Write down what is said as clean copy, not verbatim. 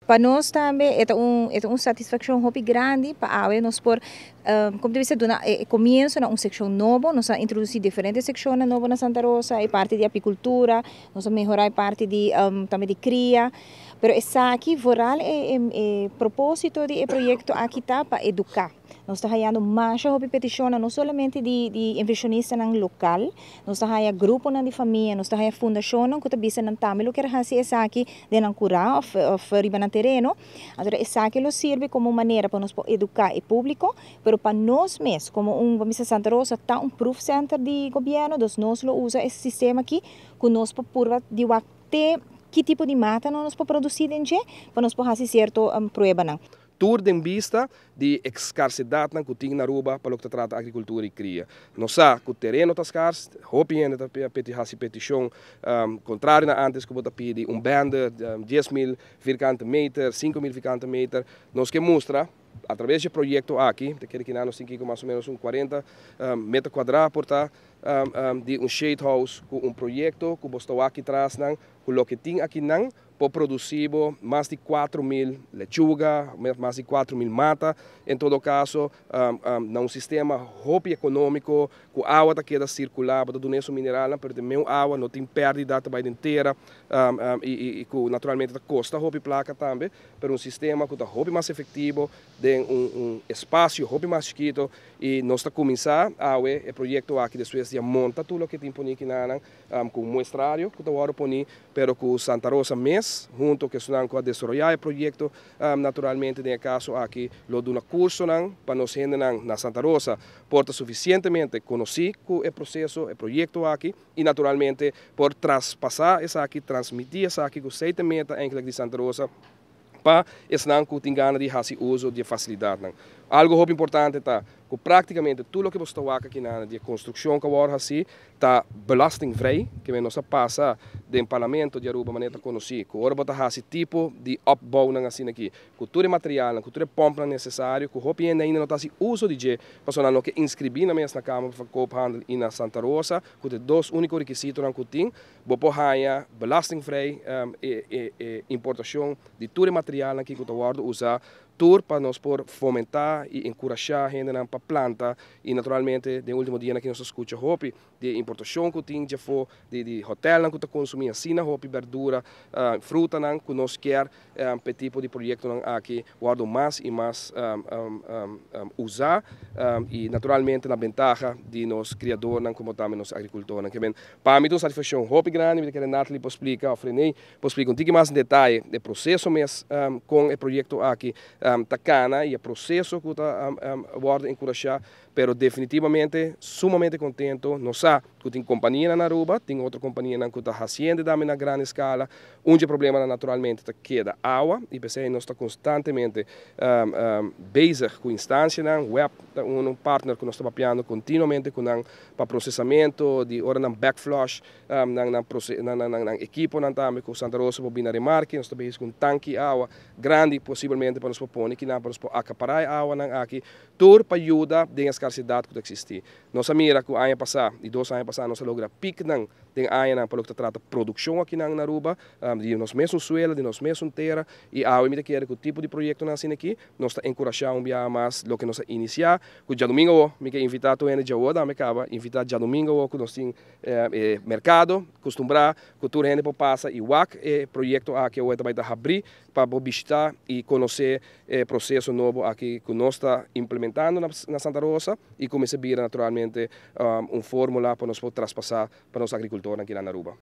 Pa nos tambe e ta un satisfaccion hopi grandi pa awe nos por, con ta bisa, duna comienso na un seccion nobo. Nos a introduci diferente seccion nobo na Santa Rosa, e parti di apicultura, nos a mehora e parti di tambe di cria. Pero esaki, vooral e proposito di e proyecto aki ta pa educa. Nos ta hayando mas hopi peticion, no solamente di inversionistanan local, nos ta haya gruponan di famia, nos ta haya fundacion cu ta bisa nan tambe lo kier haci esaki den nan cura of riba nan tereno. Anto esaki lo sirbi como manera pa nos educa e publico, pero pa nos mes, como un, ban bisa, Santa Rosa ta un proof center di gobierno, dus nos lo usa e sistema aki, cu nos por di te ki tipo di mata nos por produci den dje, pa nos por haci cierto pruebanan. Tur den bista di escarsedad cu tin na Aruba pa loke ta trata agricultura y cria. Nos sa cu tereno ta scars, hopi hende ta pidi, haci peticion, contrario na antes cu ta pidi un banda, 10 mil vierkante meter, 5 mil vierkante meter. Nos kier mustra atraves di e proyecto aki, ta kere cu nos tin mas o menos un 40 meter cuadra por ta, di un shade house cu un proyecto cu bo ta aki tras nan, cu loke tin aki nan, por produci mas di 4 mil lechuga, mas di 4 mil mata, en todo caso, na un sistema hopi economico, cu awa ta keda circula, pa duna e mineral, pero tambe awa no tin perdida tambe den tera, y cu naturalmente ta costa hopi placa tambe, pero un sistema cu ta hopi mas efectivo, den un espacio hopi mas chikito, y nos ta cuminsa e proyecto aki despues di monta tur loke tin poni aki nan, cu muestrario cu ta awor poni, pero cu Santa Rosa mes, hunto cu esnan cu a desaroya e proyecto, naturalmente den caso aki, lo duna cursonan, pa nos hendenan na Santa Rosa, por ta suficientemente conoci cu e proceso, e proyecto aki, y naturalmente por traspasa esaki, transmiti esaki, cu ta e meta eigenlijk di Santa Rosa, pa esnan cu tin gana di haci uso di facilidad. Algo hopi importante ta cu practicamente tur loke bo ta wak aki na di construccion cu awor asina ta belastingvrij, cu nos a pasa den parlamento di Aruba manera conoci, cu ora bo ta haci tipo di opbouw nan asina aki, cu tur e material, cu tur e pomp necesario, cu hopi ainda no ta haci uso di dje, pasobra nan no kier inscribi na mes na Kamer van Koophandel y na Santa Rosa, cu e dos unico requisitonan cu tin, bo por haya belastingvrij e importacion di tur e material cu ta wordo usa, tur pa nos por fomenta y encurasha hende pa planta. Y naturalmente den ultimo dianan cu nos a scucha hopi di importacion cu tin di afo, di hotel cu ta consumi asina hopi berdura, frutanan, cu nos kier pa tipo di proyectonan aki wordo mas y mas usa y naturalmente na bentaha di nos criadornan como tambe nos agricultornan. Kiermen, pa mi un satisfaccion hopi grandi. Mi kier Natalie por splica, of René por splica un tiki mas en detaye e proceso mes cu e proyecto aki ta cana y e proceso cu ta wordo encurasha, pero definitivamente sumamente contento. Nos sa cu tin compania na Aruba, tin otro compania cu ta haciendo tambe na gran escala. Un problema naturalmente ta keda awa y p'esey nos ta constantemente bezig cu instancianan, WEB ta un partner cu nos ta papiando continuamente cu nan pa procesamento di ora nan backflush, nan equiponan tambe cu Santa Rosa por bin na remarke. Nos ta bezig cu un tanki awa grandi posiblemente pa nos pone cu nan pa nos acapara awa nan aki, tur pa yuda den escarsedad cu ta existi. Nos a mira cu aña pasa y 2 aña pasa nos a logra piek nan den aña pa loke ta trata produccion aki na Aruba, di nos mes suelo, di nos mes tera, y awe mi kier cu tipo di proyecto asina aki, nos ta encurasha un biaha mas loke nos a inicia, cu diadomingo mi kier invita tur hende diawoda, mi caba invita diadomingo cu nos tin mercado, acostumbra cu tur hende por pasa y wak e proyecto aki cu tambe ta habri pa bishita y conoce e proceso nobo aki cu nos ta implementando na Santa Rosa y cuminsa bira naturalmente un formula pa nos por traspasa pa nos agricultornan aki na Aruba.